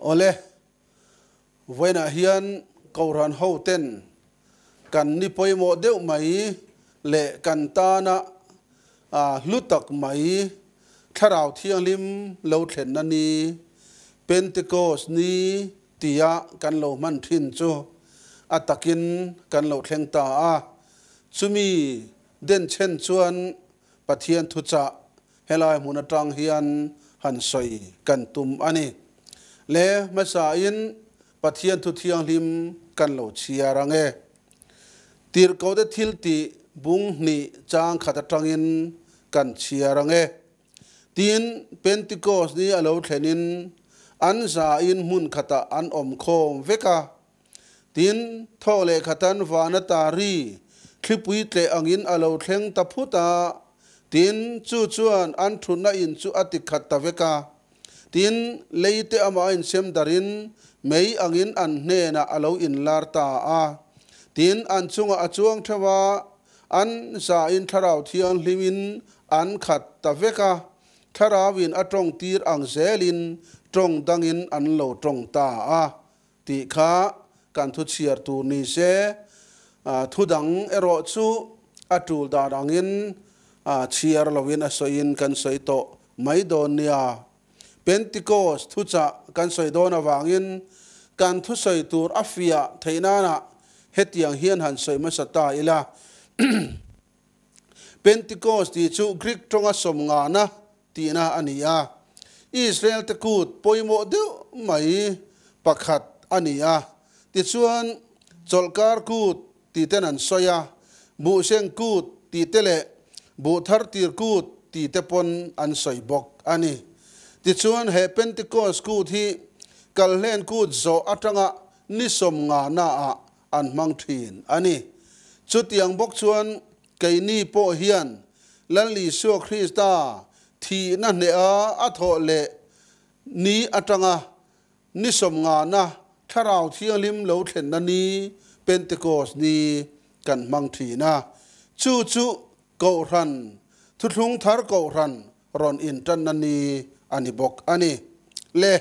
Awle, vawiinah hian Kohhran hoten kan ni pawimawh deuh mai leh kan tana hlu tak mai Thlarau Thianghlim lo thlenna ni, Pentecost ni tia kan lo hman thin chu a takin kan lo thleng ta a. Chumi denchhen chuan Pathian thuchah Helai hmun atang hian han sawi kan tum a ni. Le hmasain Pathian thu thianghlim kan lo chhiar ang e. Tirhkohte thil tih bung hnih chang khat atangin kan chhiar ang e. Tin, Pentikos ni a lo thlenin an zain hmun khatah an awm khawm vek a. Tin, thaw leh khatan vana tari thlipui tleh angin a lo thleng ta phut a, tin, chu chuan an thutna in chu a ti khat ta vek a. Tin, leite amah a insem darin mei angin an hnenah a lo inlar ta a. Tin, an chungah a chuang theuh a, an zain Thlarau Thianghlimin an khat ta vek a, Thlarauin a tawng tir ang zelin tawng dangin an lo tawng ta a. Tih kha kan thu chhiar tur ni se, thu dang erawh chu a tul dan angin chhiar loin a sawiin kan sawi tawh mai dawn nia. Pentecost thuchah kan sawi dawn avangin kan thusawi tur a fiah theih nana hetiang hian han sawi hmasa ta ila. Pentecost tih chu Greek tawnga sawmngana tihna a ni a. Israel-te kut pawimawh deuh mai pakhat a ni a. Tichuan, chawlhkar kut tih ten an sawi a, buhseng kut tih te leh buh thar tir kut tih te pawn an sawi bawk a ni. Tichuan, he Pentecost kut hi Kalhlen kut zawh atanga ni sawmnganaah an hmang thin a ni. Chutiang bawk chuan keini pawh hian Lal Isua Krista thihna hneha a thawh leh ni atanga ni sawmngana Thlarau Thianghlim lo thlenna ni, Pentecost ni, kan hmang thin a. Chu chu Kohhran, Thuthlung Thar Kohhran rawn intanna ni a ni bawk a ni. Le,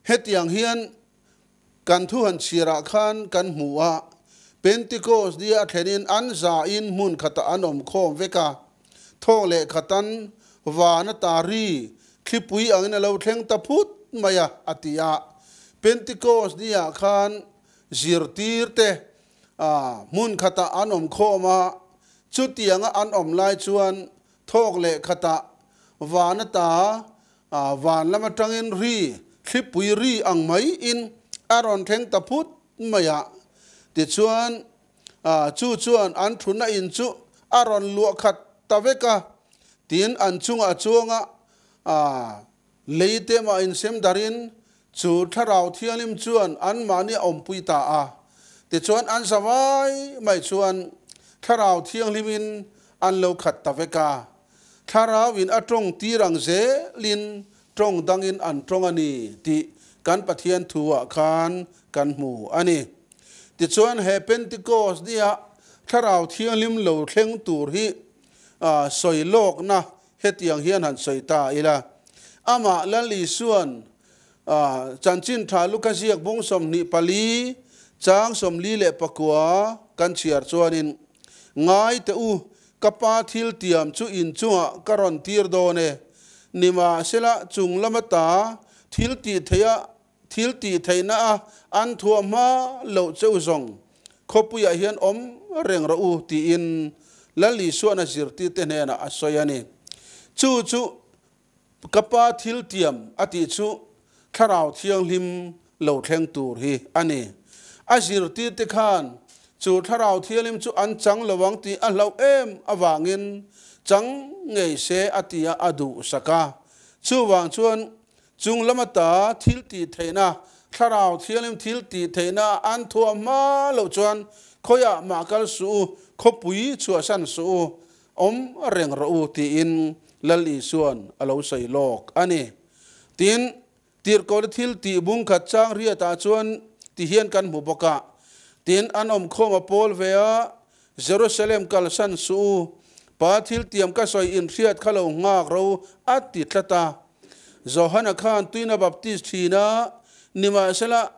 hetiang hian Kan thu han chhiarah khan kan hmu a, Pentecost ni a thlenin an zain hmun khatah an awm khawm vek a, thawk leh khatan van a ta ri thlipui angin a lo thleng ta phut mai a, a ti a. Pentecost ni ah khan zirtirte hmun khatah an awm khawm a, chutianga an awm lai chuan thawk leh khatah van a ta Van lam atangin ri, thlipui ri ang maiin a rawn thleng ta phut mai a. Tichuan, chu chuan an thuna in chu a rawn luah khat ta vek a. Tin, an chungah chuanga lei te mah insem darin chu Thlarau Thianghlim chuan anmahni a awmpui ta a. Tichuan, an zavai mai chuan Thlarau Thianghlimin an lo khat ta vek a. Thlarauin a tawng tir ang zelin tawng dangin an tawng a ni tih kan Pathian thu-ah khan kan hmu a ni. Tichuan he Pentecost nia Thlarau Thianghlim lo thleng tur hi sawi lawkna hetiang hian han sawi ta ila. Amah Lal Isua'n chanchin tha Luka ziak bung 24 chang 44 kan chhiar chuanin, Ngai teh u, Ka pa thil tiam chu in chungah ka rawn tir dawn e. Nimahsela chung lama ta thil tih theih a, thil tih theihna a an thuah hma loh che u zawng khawpuiah hian awm reng rawh u tiin Lal Isua'n a zirtirte hnenah a sawi a ni. Chu chu ka pa thil tiam a tih chu Thlarau Thianghlim lo thleng tur hi a ni. A zirtirte khan chu Thlarau Thianghlim chu an chang lo ang tih a hlauh em avangin chang ngei se a ti a, a duhsak a. Chuvang chuan chung lama ta thil tih theihna, Thlarau Thianghlim thil tih theihna an thuah hma loh chuan khawiah mah kal suh u, khawpui chhuahsan suh u, awm reng rawh u tiin Lal Isua'n a lo sawi lawk a ni. Tin, Tirhkohna thil tih bung khat chang riatah chuan ti hian kan hmu bawk a, tin, an awmkhawm a pawl ve a, Jerusalem kalsan suh u, Pa thil tiam ka sawi inhriat kha lo nghak ro a ti tlat a. Johana khan tuina baptist thin a, Nimahsela,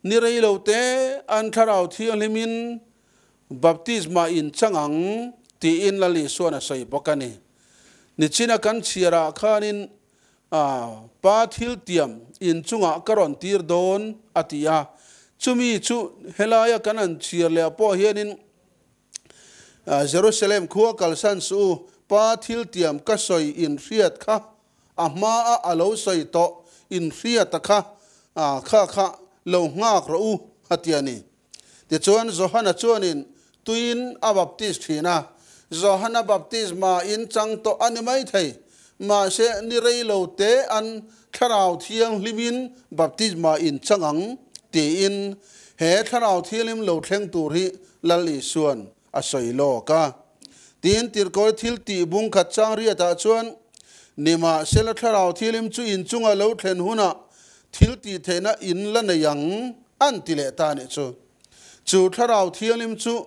ni rei lo te an Thlarau Thianghlimin baptisma in chang ang tiin Lal Isuan a sawi bawk a ni. Nichina kan chhiarah khanin Pa thil tiam in chungah ka rawn tir dawn a ti a, chumi chu helaia kan han chhiar leh pawh hianin Jerusalem khua kalsan suh u, Pa thil tiam ka sawi in hriat kha, a hmaa a lo sawi tawh in hriata kha, kha kha lo nghak rawh u a ti a ni. Tichuan Johana chuanin tuiin a baptis thin a, Johana baptisma in chang tawh a ni mai thei, mahse ni rei lo te an Thlarau Thianghlimin baptisma in chang ang tiin he Thlarau Thianghlim lo thleng tur hi Lal Isuan a sawi lawk a. Tin, tirhkawi thil tih bung khat chang riatah chuan, Nimahsela Thlarau Thianghlim chu inchunga lo thlen hunah thil tih theihna in la nei ang an ti leh ta nih chu. Chu Thlarau Thianghlim chu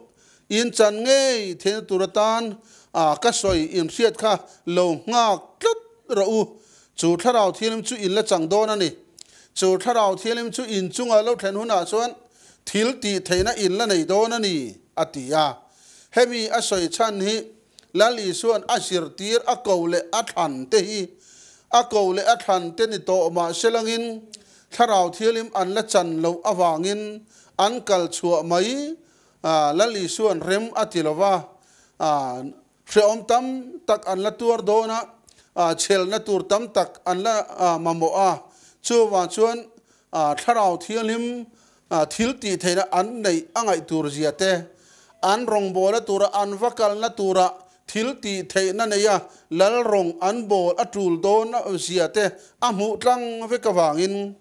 in chan ngei theihna tur atan a ka sawi in hriat kha lo nghak tlat rawh u. Chu Thlarau Thianghlim chu in la chang dawn a ni. Chu Thlarau Thianghlim chu in chunga lo thlen hunah chuan thil tih theihna in la nei dawn a ni, a ti a. Hemi a sawi chhan hi Lal Isua'n a zirtir a ko leh a thlan te hi a ko leh a thlan te ni tawh mah se langin Thlarau Thianghlim an la chan loh avangin an kal chhuah mai Lal Isua'n rem a ti lo va, hrehawm tam tak an la tuar dawn a, chhelna tur tam tak an la mamawh a, chuvang chuan Thlarau Thianghlim thil tih theihna an neih a ngaih tur zia te, an rawngbawlna tura an va kalna tura thil tih theihna neia lal rawng an bawl a tul dawn zia te a hmuh tlang vek avangin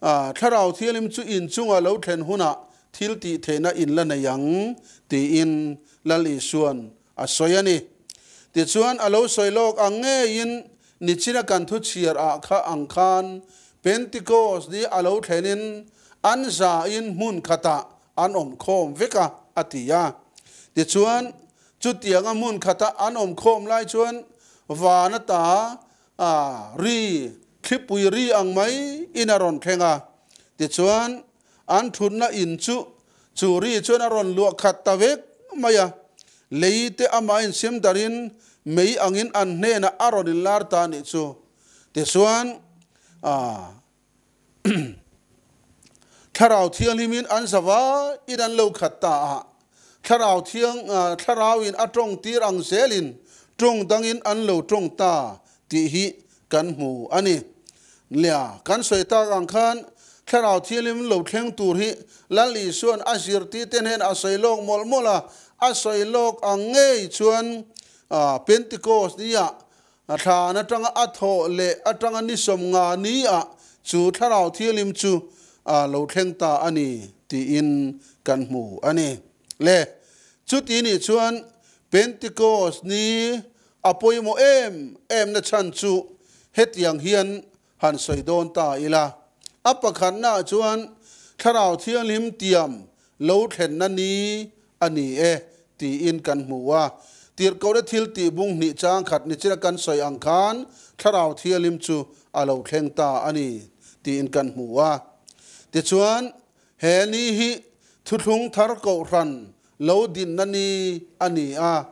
Thlarau Thianghlim chu inchunga lo thlen hunah thil tih theihna in la nei ang tiin Lal Isuan a sawi a ni. Tichuan a lo sawi lawk ang ngeiin Nichina kan thu chhiar ah kha ang khan Pentecost ni a lo thlenin an zain hmun khatah an awm khawm vek a, a ti a. Tichuan, chutianga hmun khata an awm khawm lai chuan van ata ri, thlipui ri ang mai in a rawn thleng a. Tichuan, an thutna in chu chu ri chuan a rawn luah khat ta vek mai a, lei te amah insiam darin mei angin an hnenah a rawn inlar ta a nih chu. Tichuan, Thlarau Thianghlimin an zavaiin an lo khat ta a, Thlarau Thiang, Thlarauin a tawng tir ang zelin tawng dangin an lo tawng ta tih hi kan hmu a ni. Nia, kan sawi tak ang khan Thlarau Thianghlim lo thleng tur hi Lal Isua'n a zirtirte hnen a sawi lawk mawlh mawlh a, a sawi lawk ang ngei chuan Pentecost nia thlan atanga a thawh leh atanga ni 50 nia chu Thlarau Thianghlim chu lo thleng ta a ni tiin kan hmu a ni. Le, chuti nih chuan Pentecost ni A pawimawh em em na chhan chu hetiang hian han sawi dawn ta ila. A pakhatnaah chuan Thlarau Thianghlim tiam lo thlenna ni a ni e tiin kan hmu a. Tirhkohna thil tih bung hnih chang khat ni china kan sawi ang khan Thlarau Thianghlim chu a lo thleng ta a ni tiin kan hmu a. Tichuan, he ni hi Thuthlung Thar Kohhran lo dinna ni a ni a.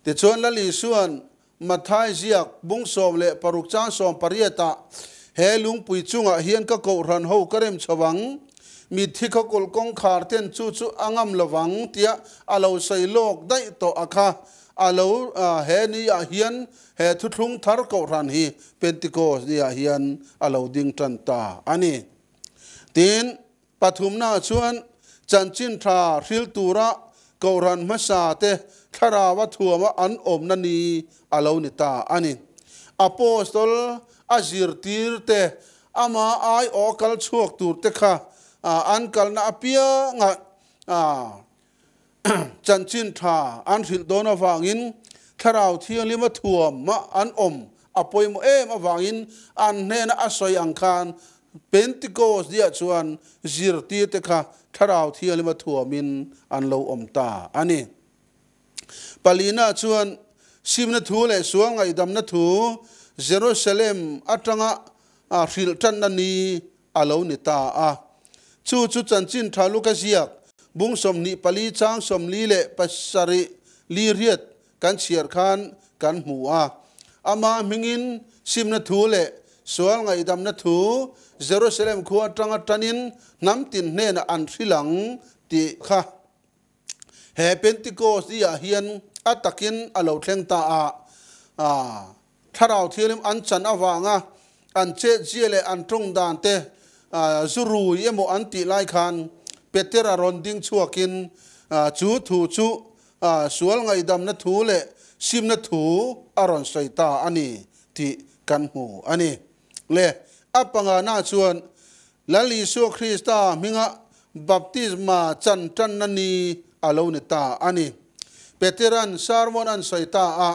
Tichuan Lal Isua'n Matthai ziak bung 16 chang 18 ah, He lungpui chungah hian ka kohhran ho ka rem chho ang, mitthi khawkulh kawngkhar ten chu chu a ngam lo vang tia a lo sawi lawk daih tawh a kha a lo he ni ah hian he thuthlung thar kohhran hi Pentecost ni ah hian a lo ding tan ta a ni. Tin, Pathumnaah chuan chanchin tha hril tura Kohhran hmasa te thlaraua thuama an awmna ni a lo ni ta a ni. Apostol a zirtir te, ama aiawh kal chhuak tur te kha an kalna apianga chanchin tha an hrilh dawn avangin Thlarau Thianghlim a thuam a an awm a pawimawh em avangin an hnena a sawi ang khan Pentecost diah chuan zirtirte kha Thlarau Thianghlim a thuamin an lo awm ta a ni. Palina chuan simna thu leh sual ngaihdamna thu Jerusalem atanga hrilh tanna ni. a lo ni ta a. Chu chu chanchin tha Luka ziak bung 24 chang 47 li riat kan chhiar khan kan hmu a. Ama hmingin simna thu leh sual ngaihdamna thu Jerusalem khua atanga tanin hnam tin hnenah an hrilang tih kha. He Pentecost ni ah hian a takin a lo thleng ta a, Thlarau Thianghlim an chan avanga an chetzia leh an tawng dan te zu rui emaw an tih lai khan Petera rawn ding chhuakin chu thu chu sual ngaihdamna thu leh simna thu a rawn sawi ta a ni tih kan hmu a ni. Le a pangana chuan Lal Isua Krista hminga baptisma chan tanna ni a lo ni ta a ni. Petera'n sermon an sawi ta a,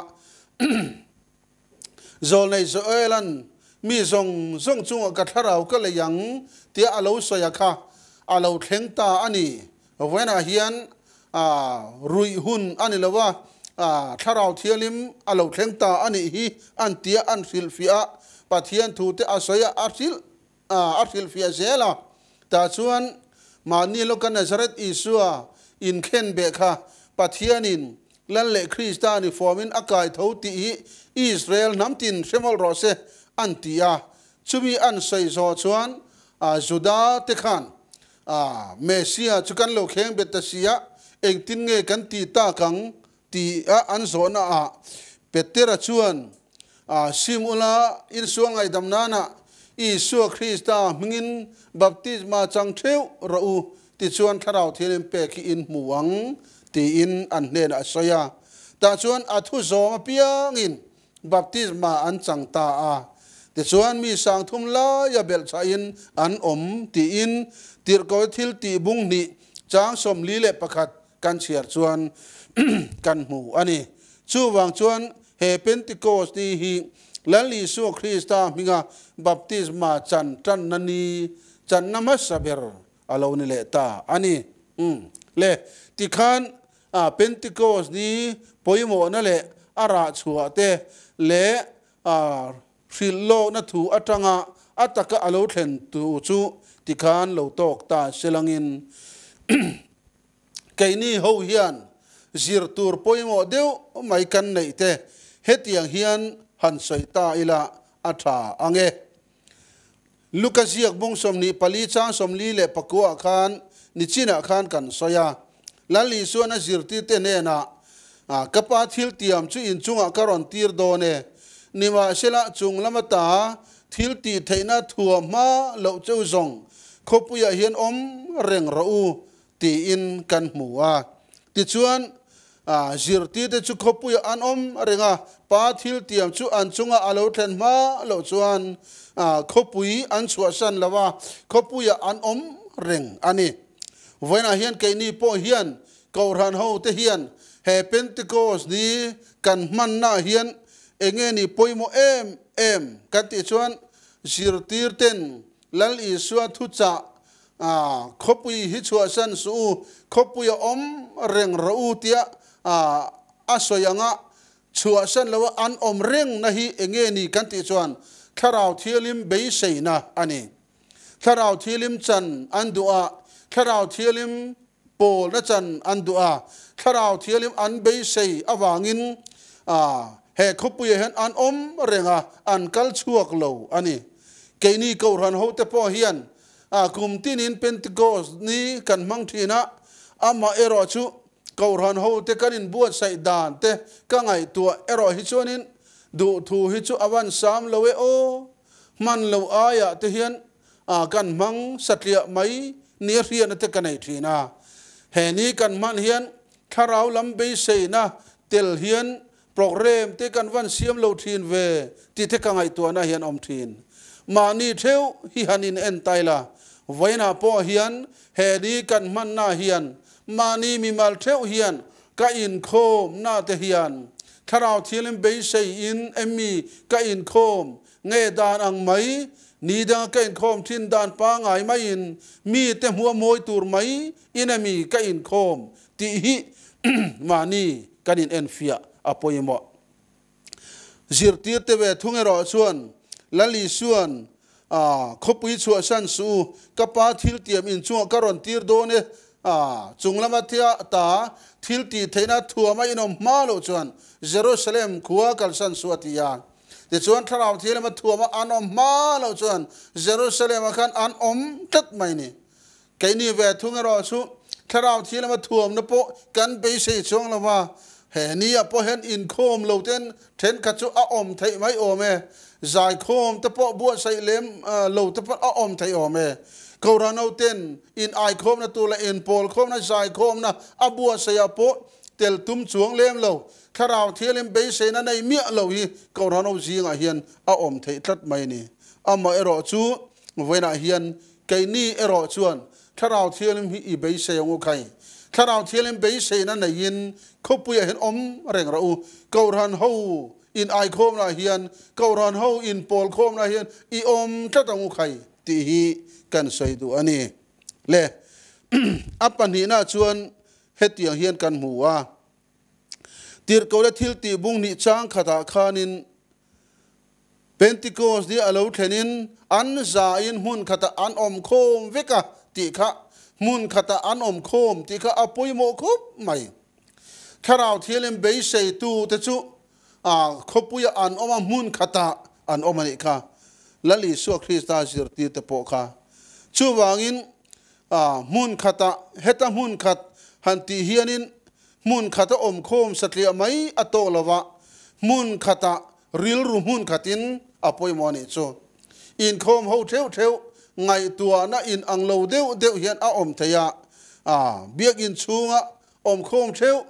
Zawlnei Joela'n mi zawng zawng chungah ka thlarau ka lei ang tia a lo sawi a kha a lo thleng ta a ni. Vawiinah hian ruih hun a ni lo a, thlarau thianghlim a lo thleng ta a nih hi an tia an hrilhfiah a, Pathian thute a sawi a, a hrilh a hrilhfiah zel a. Tah chuan mahni lawka Nazareth Isua inkhen beh kha Pathianin Lal leh Krista ni fawmin a kai tho tih hi Israel hnam tin hre mawlh rawh se an ti a. Chumi an sawi zawh chuan Juda te khan Messia chu kan lo kheng bet ta si a, engtin nge kan ti tak ang ti a an zawhna ah Petera chuan Sim ula insual ngaihdam nana Isua Krista hmingin baptisma chang theuh rawh u tichuan Thlarau Thianghlim pek hi in hmu ang tiin an hnenah a sawi a. Tah chuan a thu zawm apiangin baptisma an chang ta a. Tichuan mi sangthum laia belhchhahin an awm tiin Tirhkoh thil tih bung hnih chang 41 kan chhiar chuan kan hmu a ni. Chuvang chuan he Pentecost ni hi Lal Isua Krista hminga baptisma chan tanna ni, channa hmasa ber a lo ni leh ta a ni. Le, tikhan Pentecost ni pawimawhna leh a rah chhuah te leh hrilh lawkna thu atanga a taka a lo thlen tu chu tikhan lo tawk ta selangin keini ho hian zir tur pawimawh deuh mai kan neih te hetiang hian han sawi ta ila a tha ang e. Luka ziak bung 24 chang 49 ah khan nichinah khan kan sawi a. Lal Isuan a zirtirte hnenah, Ka Pa thil tiam chu inchungah ka rawn tir dawn e. Nimahsela chung lama ta thil tih theihna thuam hma loh cheu zawng khawpuiah hian awm reng rawh u, tiin kan hmu a. Tichuan, zirtirte chu khawpuiah an awm reng a, Pa thil tiam chu an chungah a lo thlen hma loh chuan khawpui an chhuahsan lo a, khawpuiah an awm reng a ni. Vawiinah hian keini pawh hian Kohhran hote hian he Pentecost ni kan hmannaah hian enge ni pawimawh em em kan tih chuan zirtirten Lal Isua thuchah khawpui hi chhuahsan suh u, khawpui a awm reng rawh u tia a sawi anga chhuahsan loa an awm rengna hi enge ni kan tih chuan Thlarau Thianghlim beiseina a ni. Thlarau Thianghlim chan an duh a, Thlarau Thianghlim pawlna chan an duh a, Thlarau Thianghlim an beisei avangin he khawpuiah hian an awm reng a, an kal chhuak lo a ni. Keini Kohhran hote pawh hian kum tinin Pentecost ni kan hmang thin a, amaherawh chu Kohhran hote kan inbuatsaih dan te ka ngaihtuah erawh hi chuanin duhthu hi chu a van sam lo e aw. Hman lo aiah te hian kan hmang satliah mai nia hriatna te ka nei thin a. He ni kan hman hian thlarau lam beiseina tel hian programme te kan van siam lo thin ve tih te ka ngaihtuahna hian awm thin. Mahni theuh hi han in en tai la, vawiinah pawh hian he ni kan hmanna hian mahni mimal theuh hian ka inkhawmna te hian thlarau thianghlim beisei in emmi ka inkhawm nge dan ang mai, ni danga ka inkhawm thin dan pangai maiin mi te hmuh a mawi tur mai in emi ka inkhawm tih hi mahni kan in enfiah a pawimawh. Zirtirte ve thung erawh chuan Lal Isuan Khawpui chhuahsan suh u, ka Pa thiltiam inchungah ka rawn tir dawn e. Chung lama thia ta thil tih theihna thuama inawm hma loh chuan Jerusalem khua kalsan suh a ti a. Tichuan Thlarau Thianglima thuama an awm hma loh chuan Jerusalem-ah khan an awm tlat mai ni. Keini ve thung erawh chu Thlarau Thianglima thuamna pawh kan beisei chuang lo va, he ni ah pawh hian inkhawm lo ten thenkhat chu a awm theih mai awm e, zaikhawm te pawh buatsaih lem lo te pawh a awm theih awm e. Kohhranho ten in aikhawmna tur leh inpawlkhawmna zaikhawmna a buatsaih ah pawh tel tum chuang lem lo, Thlarau Thianghlim beiseina nei miah lo hi Kohhranho zingah hian a awm theih tlat mai a ni. Amaherawh chu vawiinah hian Keini erawh chuan Thlarau Thianghlim hi i beisei ang u khai. Thlarau Thianghlim beiseina neiin khawpuiah hian awm reng rawh u. Kohhran ho in aikhawmnaah hian, Kohhran ho in pawlkhawmnaah hian i awm tlat ang u khai tih hi kan sawi duh a ni. Le, a pahnihnaah chuan hetiang hian kan hmu a. Tirhkohna thiltih bung hnih chang khatah khanin Pentecost ni a lo thlenin an zain hmun khatah an awm khawm vek a tih kha hmun khatah an awm khawm tih kha a pawimawh khawp mai. Thlarau Thianghlim beiseitute chu khawpuiah an awm a, hmun khatah an awm a nih kha. Lal Isua Krista zirtirte pawh kha. Chuvangin hmun khatah heta hmun khat han tih hianin hmun khata awm khawm satliah mai a tawh lo va, hmun khatah rilru hmun khatin a pawimawh a nih chu. Inkhawm ho theuh theuh ngaihtuahna in ang lo deuh deuh hian a awm thei a, biakinn chhunga awm khawm theuh,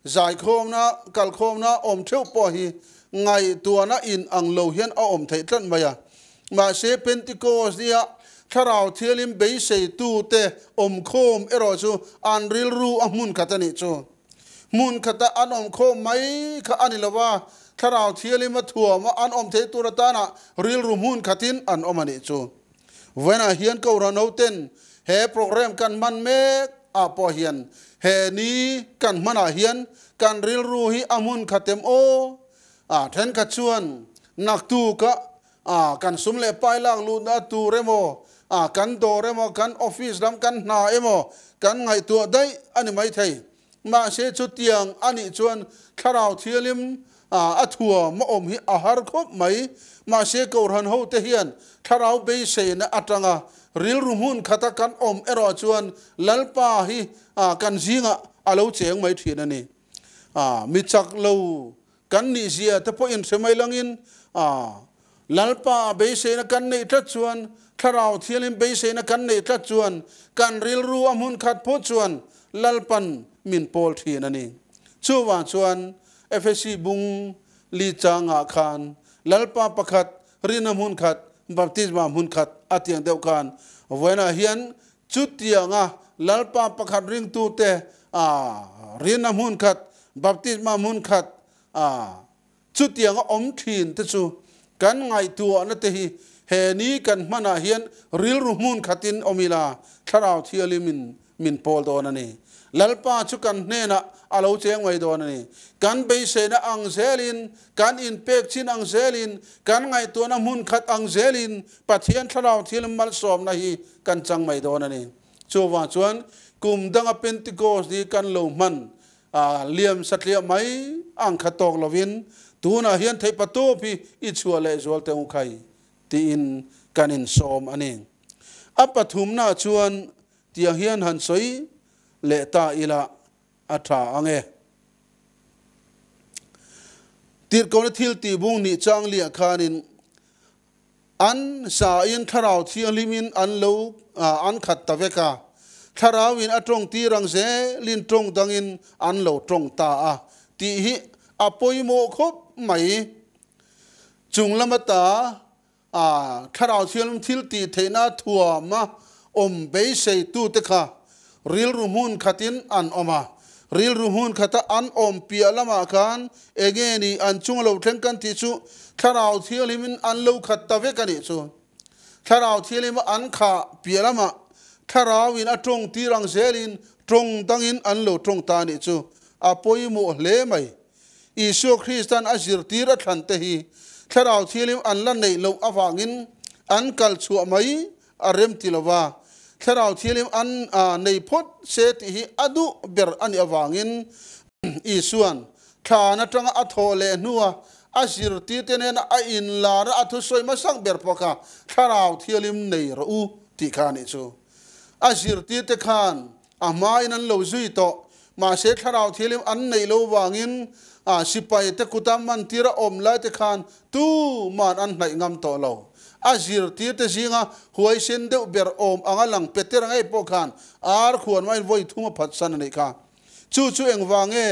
zaikhawmna, kalkhawmna awm theuh pawh hi ngaihtuahna in ang lo hian a awm theih tlat mai a. Mahse Pentecost nia Thlarau Thianghlim beiseitute awmkhawm erawh chu an rilru a hmun khat a nih chu. Hmun khata an awmkhawm mai kha a ni lo va, Thlarau Thianghlim a thuama an awm theih tur atana rilru hmun khatin an awm a nih chu. Vawiinah hian Kohhranho ten he program kan hman mek ah pawh hian he ni kan hmanah hian kan rilru hi a hmun khat em aw? A thenkhat chuan naktuk a kan sum leh pai lak luhna tur emaw, a kan dawr emaw, kan office lam kan hna emaw kan ngaihtuah daih a ni maithei. Mahse chutiang a nih chuan Thlarau Thianghlim a thuam a awm hi a har khawp mai. Mahse Kohhran hote hian Thlarau beiseina atanga rilru hmun khata kan awm erawh chuan Lalpa hi kan zingah a lo cheng mai thin a ni. Mi chak lo kan nih zia te pawh inhre mai langin Lalpa beiseina kan neih tlat chuan, Thlarau Thianghlim beiseina kan neih tlat chuan, kan rilru a hmun khat phawt chuan Lalpan min pawl thin a ni. Chuvang chuan Efesi bung li changah khan Lalpa pakhat, rina hmun khat, baptisma hmun khat a tiang deuh khan vawiinah hian Chutianga Lalpa pakhat ringtute rina hmun khat, baptisma hmun khat chutianga awm thin te chu kan ngaihtuahna te hi he ni kan hmanah hian rilru hmun khatin awm ila Thlarau Thianghlimin min pawl dawn a ni. Lalpa chu kan hnenah a lo cheng mai dawn a ni. Kan beiseina ang zelin, kan inpek chin ang zelin, kan ngaihtuahna hmun khat ang zelin Pathian Thlarau Thianghlim malsawmna hi kan chang mai dawn a ni. Chuvang chuan kum danga Pentecost hi kan lo hman liam satliah mai ang kha tawk lovin tunah hian theihpatawp hi i chhuah leh zual teh u khai tiin kan insawm a ni. A pathumnaah chuan tiang hian han sawi leh ta ila a tha ang e. Tirhkohna thil tihbung nih chang liah khanin An sain Thlarau Thianghlimin an lo an khat ta vek a, Thlarauin a tawng tir ang zelin tawng dangin an lo tawng ta a tih hi a pawimawh khawp mai. Chung lama ta Thlarau Thianghlim thil tih theihna thuama awm beiseitute kha rilru hmun khatin an awm a, rilru hmun khata an awm piah lamah khan enge ni an chunga lo thleng kan tih chu Thlarau Thianghlimin an lo khat ta vek a nih chu. Thlarau Thianghlim an khah piah lamah Thlarauin a tawng tir ang zelin tawng dangin an lo tawng ta a nih chu. A pawimawh hle mai. Isua Kristan a zirtir a thlan te hi Thlarau Thianghlim an la neih loh avangin An kal chhuah mai a rem ti lo va, Thlarau Thianghlim an nei phawt se tih hi a duh ber a nih avangin Isua'n thlan atanga a thawh leh hnua a zirtirte nena a inlara a thusawi hmasak ber pawh kha Thlarau Thianghlim nei rawh u tih kha a nih chu. A zirtirte khan a hmain an lo zui tawh, mahse Thlarau Thianghlim an neih lo vangin sipaite kuta mantira awm laite khan tuman an hnaih ngam tawh lo. A zirtirte zinga huaisen deuh ber awm anga lang Peter ngei pawh khan ar khuan maiin vawi thum a phatsan a nih kha. Chu chu engvang nge?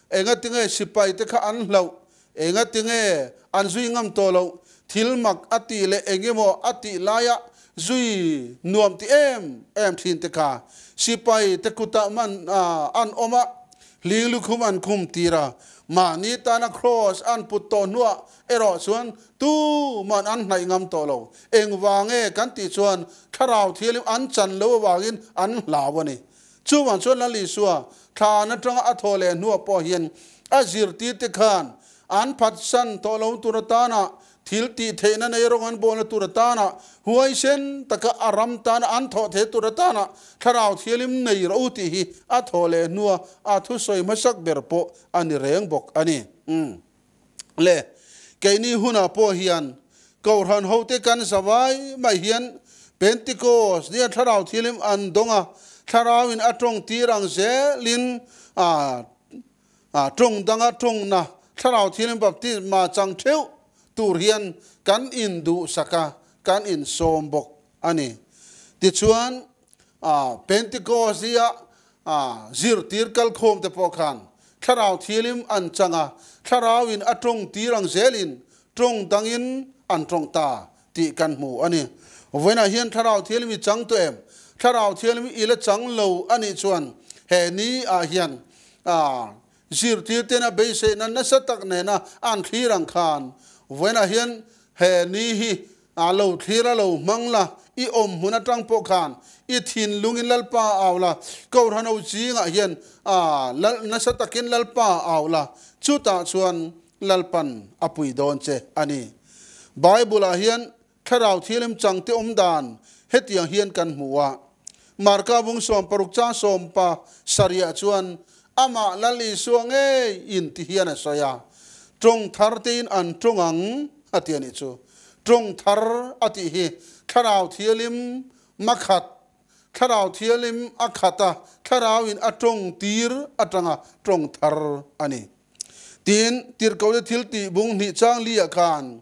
Engatinge sipaite kha an hlauh? Engatinge an zui ngam tawh loh? Thil mak a tih leh engemaw a tih laia zui nuam ti em em thin te kha sipai te kutah man an awm a, hling lukhum an khum tir a, mahni tana kraws an put tawh hnuah erawh chuan tuman an hnaih ngam tawh lo. Engvange kan tih chuan Thlarau Thianghlim an chan lo avangin an hlau a ni. Chuvang chuan Lal Isua thlan atanga a thawh leh hnuah pawh hian a zirtirte khan an phatsan tawh lo tur atana thil tih theihna nei rawng an bawlna tur atana huaisen taka a ram tana an thawh theih tur atana Thlarau Thianghlim nei rawh u tih hi a thawh leh hnua a thusawi hmasak ber pawh a ni reng bawk a ni. Le keini hunah pawh hian Kohhran hote kan zavai mai hian Pentecost nia Thlarau Thianghlim an dawng a, Thlarauin a tawng tir ang zelin a tawng danga tawngna Thlarau Thianghlim baptisma chang theuh tur hian kan induhsak a, kan insawm bawk a ni. Tichuan, Pentecost nia zirtir kalkhawm te pawh khan Thlarau Thianghlim an chang a, Thlarauin a tawng tir ang zelin tawng dangin an tawng ta tih kan hmu a ni. Vawiinah hian Thlarau Thianghlim i chang tawh em? Thlarau Thianghlim i la chang lo a nih chuan he ni ah hian zirtirtena beiseina nasa tak nena an thlir ang khan vawiinah hian he ni hi A lo thlir a lo hmang la, i awm hmun atang pawh khan i thinlungin Lalpa a au la, Kohhran ho zingah hian a lal nasa takin Lalpa a au la, chutah chuan Lalpan a pui dawn che a ni. Bible-ah hian Thlarau Thianghlim changte awm dan hetiang hian kan hmu a. Marka bung 16 chang sawmpa sarihah chuan amah Lal Isua ngei in ti hian a sawi a, Tawng thar tein an tawng ang a ti a nih chu. Tawng thar a tih hi Thlarau Thianghlim makhat, Thlarau Thianghlim a khat a, Thlarauin a tawng tir atanga tawng thar a ni. Tin, Tirhkohte thil tih bung hnih chang liah khan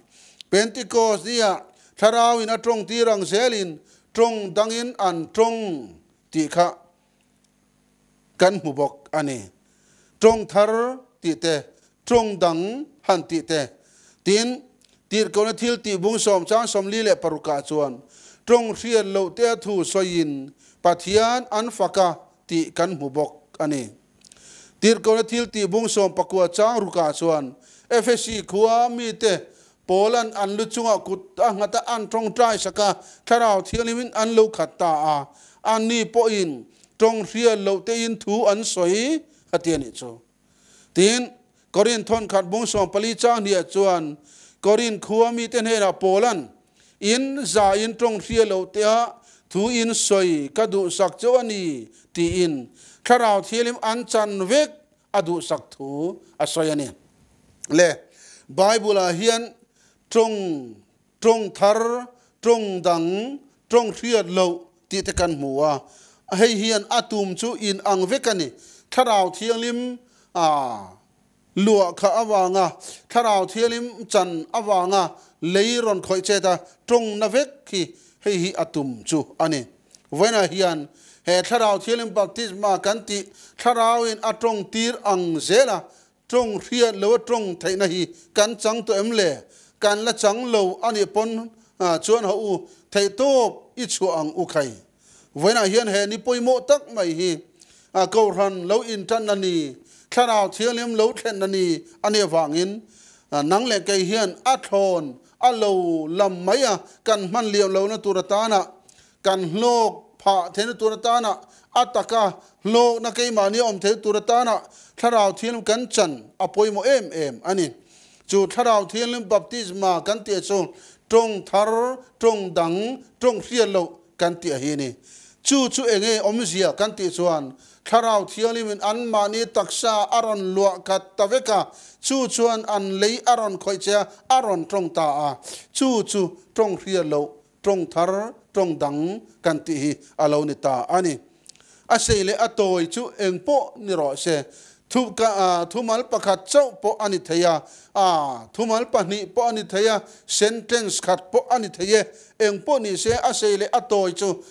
Pentecost nia Thlarauin a tawng tir ang zelin tawng dangin an tawng tih kha kan hmu bawk a ni. Tawng thar tih te, tawng dang han tih te. Tin, Tirhkohna thil tih bung sawm chang 46 ah chuan tawng hriat loh te a thu sawiin Pathian an fak a tih kan hmu bawk a ni. Tirhkohna thil tih bung 19 chang rukah chuan Efesi khua mite Paula'n an lu chungah kut a nghat a, an tawngtai sak a, Thlarau Thianghlimin an lo khat ta a, anni pawhin tawng hriat loh tein thu an sawi a ti a nih chu. Tin, Korinth thawnkhat bung 14 chang hniah chuan Korinth khua mite hnenah Paula'n, In zain tawng hria loh tea thu in sawi ka duhsak chauh a ni, tiin Thlarau Thianghlim an chan vek a duhsak thu a sawi a ni. Le, Bible-ah hian tawng, tawng thar, tawng dang, tawng hriat loh tih te kan hmu a. Hei hian a tum chu inang vek a ni. Thlarau Thianghlim a luah kha avanga Thlarau Thianghlim chan avanga lei rawn khawih chet a tawng na vek hi hei hi a tum chu a ni. Vawiinah hian he Thlarau Thianghlim baptisma kan tih Thlarauin a tawng tir ang zela tawng hriat lo a tawng theihna hi kan chang tawh em le? Kan la chang lo a nih pawn chuan haw u theihtawp i chhuah ang u khai. Vawiinah hian he ni pawimawh tak mai hi Kohhran lo intanna ni, Thlarau Thianghlim lo thlenna ni a nih avangin nang leh kei hian a thlawn a lo lam mai a, kan hman liam lohna tur atana kan hlawk phah theihna tur atana a taka hlawkna keimahni a awm theih tur atana Thlarau Thianghlim kan chan a pawimawh em em a ni. Chu Thlarau Thianghlim baptisma kan tih chu Tawng thar, tawng dang, tawng hriat loh kan tih a hi ni. Chu chu enge awmzia kan tih chuan Thlarau Thianghlimin anmahni taksa a rawn luah khat ta vek a, chu chuan an lei a rawn khawih che a, a rawn tawng ta a. Chu chu tawng hriat loh, tawng thar, tawng dang kan tih hi a lo ni ta a ni. A sei leh a tawi chu eng pawh ni rawh se, thu ka thumal pakhat chauh pawh a ni thei a, a thumal pahnih pawh a ni thei a, sentence khat pawh a ni thei e. Eng pawh ni se a sei leh a tawi chu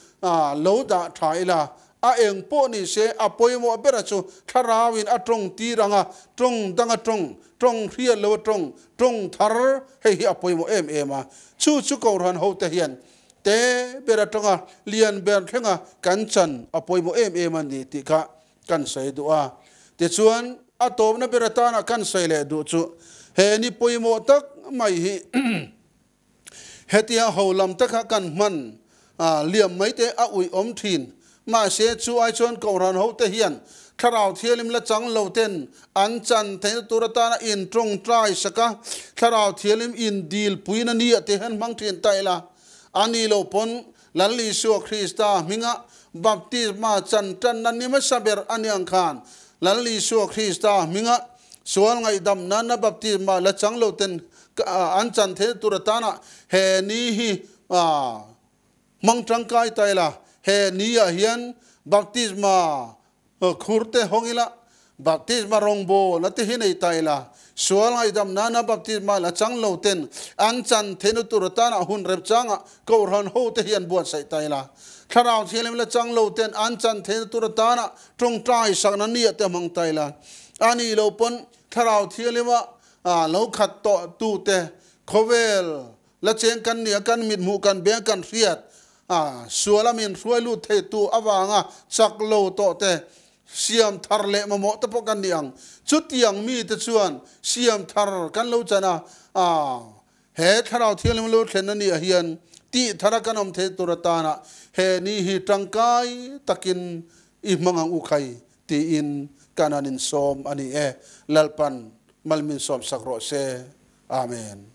lo dah tha ila, a eng pawh ni se a pawimawh bera chu thlarauin a tawng tir ang a, tawng danga tawng, tawng hriat lo a tawng, tawng thar hei hi a pawimawh em em a. Chu chu Kohhran hote hian Te ber atanga lian ber thlenga kan chan a pawimawh em em a ni tih kha kan sawi duh a. Tichuan, a tawpna ber atana kan sawi leh duh chu he ni pawimawh tak mai hi hetia ho lam te kha kan hman liam mai te a uih awm thin. Mahse, chu ai chuan Kohhran hote hian Thlarau Thianghlim la chang lo ten an chan theihna tur atana in tawngtai sak a, Thlarau Thianghlim in dil puina ni a te hian hmang thin ta ila. A ni lo pawn Lal Isua Krista hminga baptisma chan tanna ni hmasa ber a ni ang khan Lal Isua Krista hminga sual ngaihdam nana baptisma la chang lo ten an chan theihna tur atana he ni hi Hmang tangkai ta ila, he ni ah hian baptisma khur te hawng ila, baptisma rawngbawl a te hi nei ta ila, sual ngaihdam nana baptisma la chang lo ten an chan theihna tur atana hun remchanga Kohhran ho te hi an buatsaih ta ila, Thlarau Thianghlim la chang lo ten an chan theihna tur atana tawngtai sakna ni ah te hmang ta ila, a nih loh pawn Thlarau Thianghlim ah lo khat tawh tu te khawvel La cheng kan nia, kan mit hmuh kan beng kan hriat a, sual a min hruai lut thei tu avanga chak lo tawh te, siam thar leh mamawh te pawh kan ni ang. Chutiang mi te chuan siam thar kan lo chan a, a he Thlarau Thianghlim lo thlen a nih ah hian tih thar a kan awm thei tur atana he ni hi tangkai takin i hmang ang u khai tiin kan han insawm a ni e. Lalpan malmin sawmsak rawh se. Amen.